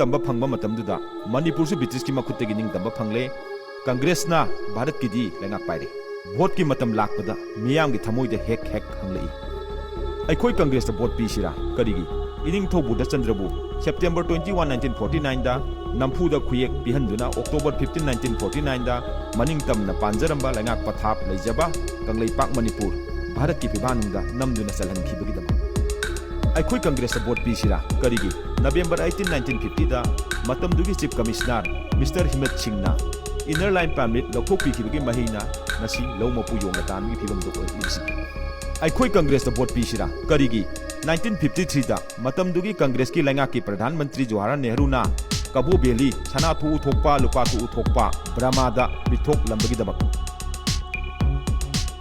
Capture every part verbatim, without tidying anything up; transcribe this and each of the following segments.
ꯇꯝꯕ ꯐꯪꯕ ꯃꯇꯝꯗꯨꯗ ꯃꯅꯤꯄꯨꯔꯁꯨ ꯕ꯭ꯔꯤꯇꯤꯁꯀꯤ ꯃꯈꯨꯠꯇꯒꯤ ꯅꯤꯡꯇꯝꯕ ꯐꯪꯂꯦ꯫ ꯀꯪꯒ꯭ꯔꯦꯁꯅ ꯚꯥꯔꯠꯀꯤꯗꯤ ꯂꯩꯉꯥꯛ ꯄꯥꯏꯔꯦ꯫ ꯚꯣꯠꯀꯤ ꯃꯇꯝ ꯂꯥꯛꯄꯗ ꯃꯤꯌꯥꯝꯒꯤ ꯊꯃꯣꯏꯗ ꯍꯦꯛ ꯍꯦꯛ ꯍꯪꯂꯛꯏ, "ꯑꯩꯈꯣꯏ ꯀꯪꯒ꯭ꯔꯦꯁꯇ ꯚꯣꯠ ꯄꯤꯁꯤꯔꯥ? ꯀꯔꯤꯒꯤ?" ꯏꯅꯤꯡꯊꯧ ꯕꯨꯙꯆꯟꯗ꯭ꯔꯕꯨ September twenty one, nineteen forty nine ꯗ ꯅꯝꯐꯨꯗ ꯈꯨꯌꯦꯛ ꯄꯤꯍꯟꯗꯨꯅ October fifteen, nineteen forty nine ꯗ ꯃꯅꯤꯡ ꯇꯝꯅ ꯄꯥꯟꯖꯔꯝꯕ ꯂꯩꯉꯥꯛ ꯄꯊꯥꯞ ꯂꯩꯖꯕ ꯀꯪꯂꯩꯄꯥꯛ ꯃꯅꯤꯄꯨꯔ ꯚꯥꯔꯠꯀꯤ ꯐꯤꯕꯥꯛꯅꯨꯡꯗ ꯅꯝꯗꯨꯅ ꯆꯜꯍꯟꯈꯤꯕꯒꯤꯗꯃꯛ꯫ ꯑꯩꯈꯣꯏ ꯀꯪꯒ꯭ꯔꯦꯁꯇ ꯚꯣꯠ ꯄꯤꯁꯤꯔꯥ? ꯀꯔꯤꯒꯤ? ꯅꯕꯦꯝꯕꯔ eighteen, nineteen fifty ꯗ ꯃꯇꯝꯗꯨꯒꯤ ꯆꯤꯐ ꯀꯃꯤꯁꯅꯔ ꯃꯤꯁꯇꯔ ꯍꯤꯃꯠ ꯁꯤꯡꯅ ꯏꯅꯔ ꯂꯥꯏꯟ ꯄꯥꯔꯃꯤꯠ ꯂꯧꯊꯣꯛꯄꯤꯈꯤꯕꯒꯤ ꯃꯍꯩꯅ ꯉꯁꯤ ꯂꯧ ꯃꯄꯨ ꯌꯣꯡꯅ ꯇꯥꯟꯕꯒꯤ ꯐꯤꯕꯝꯗꯨ ꯑꯣꯏꯔꯛꯂꯤꯕꯁꯤ꯫ ꯑꯩꯈꯣꯏ ꯀꯪꯒ꯭ꯔꯦꯁꯇ ꯚꯣꯠ ꯄꯤꯁꯤꯔꯥ? ꯀꯔꯤꯒꯤ? nineteen fifty three ꯗ ꯃꯇꯝꯗꯨꯒꯤ ꯀꯪꯒ꯭ꯔꯦꯁꯀꯤ ꯂꯩꯉꯥꯛꯀꯤ ꯄ꯭ꯔꯙꯥꯟ ꯃꯟꯇ꯭ꯔꯤ ꯖꯋꯥꯍꯔꯂꯥꯜ ꯅꯦꯍꯔꯨꯅ ꯀꯕꯣ ꯚꯦꯂꯤ, ꯁꯅꯥ ꯊꯣꯛꯎ ꯊꯣꯛꯄ, ꯂꯨꯄꯥ ꯊꯣꯛꯎ ꯊꯣꯛꯄ, ꯕ꯭ꯔꯃꯥꯗ ꯄꯤꯊꯣꯛꯂꯝꯕꯒꯤꯗꯃꯛ꯫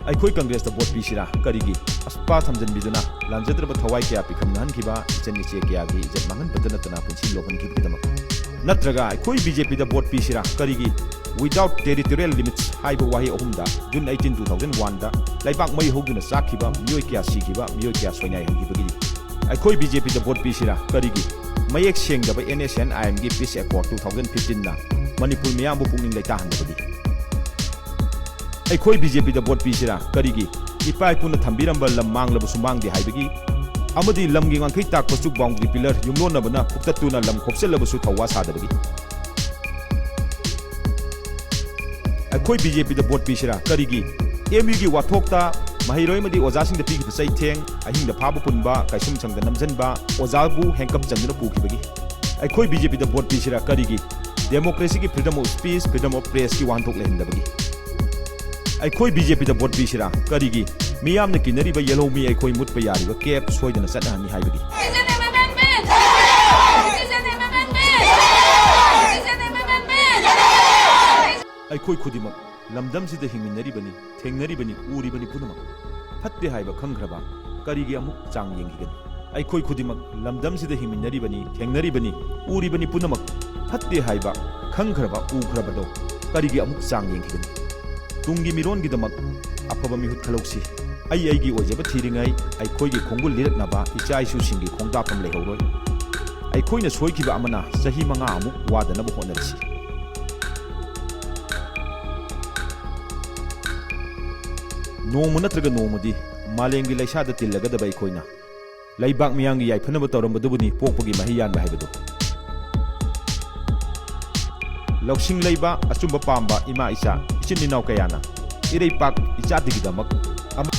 ꯑꯩꯈꯣꯏ ꯀꯪꯒ꯭ꯔꯦꯁꯇ ꯚꯣꯠ ꯄꯤꯁꯤꯔꯥ? ꯀꯔꯤꯒꯤ? ꯑꯁꯄꯥ ꯊꯝꯖꯤꯟꯕꯤꯗꯨꯅ ꯂꯥꯟꯖꯗ꯭ꯔꯕ ꯊꯋꯥꯏ ꯀꯌꯥ ꯄꯤꯈꯝꯅꯍꯟꯈꯤꯕ, ꯏꯆꯟ ꯏꯆꯦ ꯀꯌꯥꯒꯤ ꯏꯖꯠ ꯃꯥꯡꯍꯟꯕꯇ ꯅꯠꯇꯅ ꯄꯨꯟꯁꯤ ꯂꯣꯛꯍꯟꯈꯤꯕꯒꯤꯗꯃꯛ꯫ ꯅꯠꯇ꯭ꯔꯒ ꯑꯩꯈꯣꯏ ꯕꯤ ꯖꯦ ꯄꯤꯗ ꯚꯣꯠ ꯄꯤꯁꯤꯔꯥ? ꯀꯔꯤꯒꯤ? Without territorial limits ꯍꯥꯏꯕ ꯋꯥꯍꯩ ꯑꯍꯨꯝꯗ June eighteen, two thousand one ꯗ ꯂꯩꯕꯥꯛ ꯃꯩ ꯍꯧꯗꯨꯅ ꯆꯥꯛꯈꯤꯕ ꯃꯤꯑꯣꯏ ꯀꯌꯥ ꯁꯤꯈꯤꯕ, ꯃꯤꯑꯣꯏ ꯀꯌꯥ ꯁꯣꯏꯅꯥꯏꯍꯟꯈꯤꯕꯒꯤꯗꯤ꯫ ꯑꯩꯈꯣꯏ ꯕꯤ ꯖꯦ ꯄꯤꯗ ꯚꯣꯠ ꯄꯤꯁꯤꯔꯥ? ꯀꯔꯤꯒꯤ? ꯃꯌꯦꯛ ꯁꯦꯡꯗꯕ N S C N I M ꯒꯤ Peace Accord two thousand fifteen ꯅ ꯃꯅꯤꯄꯨꯔ ꯃꯤꯌꯥꯝꯕꯨ ꯄꯨꯛꯅꯤꯡ ꯂꯩꯇꯥꯍꯟꯗꯕꯒꯤ꯫ ꯑꯩꯈꯣꯏ ꯕꯤ ꯖꯦ ꯄꯤꯗ ꯚꯣꯠ ꯄꯤꯁꯤꯔꯥ? ꯀꯔꯤꯒꯤ? ꯏꯄꯥ ꯏꯄꯨꯅ ꯊꯝꯕꯤꯔꯝꯕ ꯂꯝ ꯃꯥꯡꯂꯕꯁꯨ ꯃꯥꯡꯗꯦ ꯍꯥꯏꯕꯒꯤ ꯑꯃꯗꯤ ꯂꯝꯒꯤ ꯉꯥꯡꯈꯩ ꯇꯥꯛꯄ ꯆꯨꯛ, boundary pillar ꯌꯨꯝꯂꯣꯟꯅꯕꯅ ꯐꯨꯛꯇꯠꯇꯨꯅ ꯂꯝ ꯈꯣꯞꯆꯜꯂꯕꯁꯨ ꯊꯧꯋꯥ ꯁꯥꯗꯕꯒꯤ꯫ ꯑꯩꯈꯣꯏ ꯕꯤ ꯖꯦ ꯄꯤꯗ ꯚꯣꯠ ꯄꯤꯁꯤꯔꯥ? ꯀꯔꯤꯒꯤ? M U ꯒꯤ ꯋꯥꯊꯣꯛꯇ ꯃꯍꯩꯔꯣꯏ ꯑꯃꯗꯤ ꯑꯣꯖꯥꯁꯤꯡꯗ ꯄꯤꯈꯤꯕ ꯆꯩꯊꯦꯡ, ꯑꯍꯤꯡꯗ ꯐꯥꯕ ꯄꯨꯟꯕ, ꯀꯩꯁꯨꯝꯁꯪꯗ ꯅꯝꯁꯤꯟꯕ, ꯑꯣꯖꯥꯕꯨ handcuff ꯆꯟꯗꯨꯅ ꯄꯨꯈꯤꯕꯒꯤ꯫ ꯑꯩꯈꯣꯏ ꯕꯤ ꯖꯦ ꯄꯤꯗ ꯚꯣꯠ ꯄꯤꯁꯤꯔꯥ? ꯀꯔꯤꯒꯤ? Democracy ꯒꯤ freedom of speech, freedom of press ꯀꯤ ꯋꯥꯍꯟꯊꯣꯛ ꯂꯩꯍꯟꯗꯕꯒꯤ꯫ ꯑꯩꯈꯣꯏ ꯕꯤ ꯖꯦ ꯄꯤꯗ ꯚꯣꯠ ꯄꯤꯁꯤꯔꯥ? ꯀꯔꯤꯒꯤ? ꯃꯤꯌꯥꯝꯅ ꯀꯤꯅꯔꯤꯕ ꯌꯦꯜꯍꯧꯃꯤ ꯑꯩꯈꯣꯏ ꯃꯨꯠꯄ ꯌꯥꯔꯤꯕ ꯀꯦꯞ ꯁꯣꯏꯗꯅ ꯆꯠꯅꯍꯟꯅꯤ ꯍꯥꯏꯕꯒꯤ꯫ Citizen amendment! Citizen amendment! Citizen amendment! ꯑꯩꯈꯣꯏ ꯈꯨꯗꯤꯡꯃꯛ ꯂꯝꯗꯝꯁꯤꯗ ꯍꯤꯡꯃꯤꯟꯅꯔꯤꯕꯅꯤ, ꯊꯦꯡꯅꯔꯤꯕꯅꯤ, ꯎꯔꯤꯕꯅꯤ ꯄꯨꯝꯅꯃꯛ꯫ ꯐꯠꯇꯦ ꯍꯥꯏꯕ ꯈꯪꯈ꯭ꯔꯕ ꯀꯔꯤꯒꯤ ꯑꯃꯨꯛ ꯆꯥꯡ ꯌꯦꯡꯈꯤꯒꯅꯤ? ꯑꯩꯈꯣꯏ ꯈꯨꯗꯤꯡꯃꯛ ꯂꯝꯗꯝꯁꯤꯗ ꯍꯤꯡꯃꯤꯟꯅꯔꯤꯕꯅꯤ, ꯊꯦꯡꯅꯔꯤꯕꯅꯤ, ꯎꯔꯤꯕꯅꯤ ꯄꯨꯝꯅꯃꯛ꯫ ꯐꯠꯇꯦ ꯍꯥꯏꯕ ꯈꯪꯈ꯭ꯔꯕ, ꯎꯈ꯭ꯔꯕꯗꯣ ꯀꯔꯤꯒꯤ ꯑꯃꯨꯛ ꯆꯥꯡ ꯌꯦꯡꯈꯤꯒꯅꯤ? ꯇꯨꯡꯒꯤ ꯃꯤꯔꯣꯟꯒꯤꯗꯃꯛ ꯑꯐꯕ ꯃꯤꯍꯨꯠ ꯈꯜꯍꯧꯁꯤ꯫ ꯑꯩ ꯑꯩꯒꯤ ꯑꯣꯏꯖꯕ ꯊꯤꯔꯤꯉꯩ ꯑꯩꯈꯣꯏꯒꯤ ꯈꯣꯡꯒꯨꯜ ꯂꯤꯔꯛꯅꯕ ꯏꯆꯥ ꯏꯁꯨꯁꯤꯡꯒꯤ ꯈꯣꯡꯗꯥꯛꯐꯝ ꯂꯩꯍꯧꯔꯣꯏ꯫ ꯑꯩꯈꯣꯏꯅ ꯁꯣꯏꯈꯤꯕ ꯑꯃꯅ ꯆꯍꯤ ꯃꯉꯥ ꯑꯃꯨꯛ ꯋꯥꯗꯅꯕ ꯍꯣꯠꯅꯔꯁꯤ꯫ ꯅꯣꯡꯃ ꯅꯠꯇ꯭ꯔꯒ ꯅꯣꯡꯃꯗꯤ ꯃꯥꯂꯦꯝꯒꯤ ꯂꯩꯁꯥꯗ ꯇꯤꯜꯂꯒꯗꯕ ꯑꯩꯈꯣꯏꯅ ꯂꯩꯕꯥꯛ ꯃꯤꯌꯥꯝꯒꯤ ꯌꯥꯏꯐꯅꯕ ꯇꯧꯔꯝꯕꯗꯨꯕꯨꯅꯤ ꯄꯣꯛꯄꯒꯤ ꯃꯍꯩ ꯌꯥꯟꯕ ꯍꯥꯏꯕꯗꯨ꯫ ꯂꯧꯁꯤꯡ ꯂꯩꯕ, ꯑꯆꯨꯝꯕ ꯄꯥꯝꯕ ꯏꯃꯥ ꯏꯆꯥ, ꯏꯆꯤꯟ ꯏꯅꯥꯎ ꯀꯌꯥꯅ ꯏꯔꯩꯄꯥꯛ ꯏꯆꯥꯗꯒꯤꯗꯃꯛ ꯑꯃ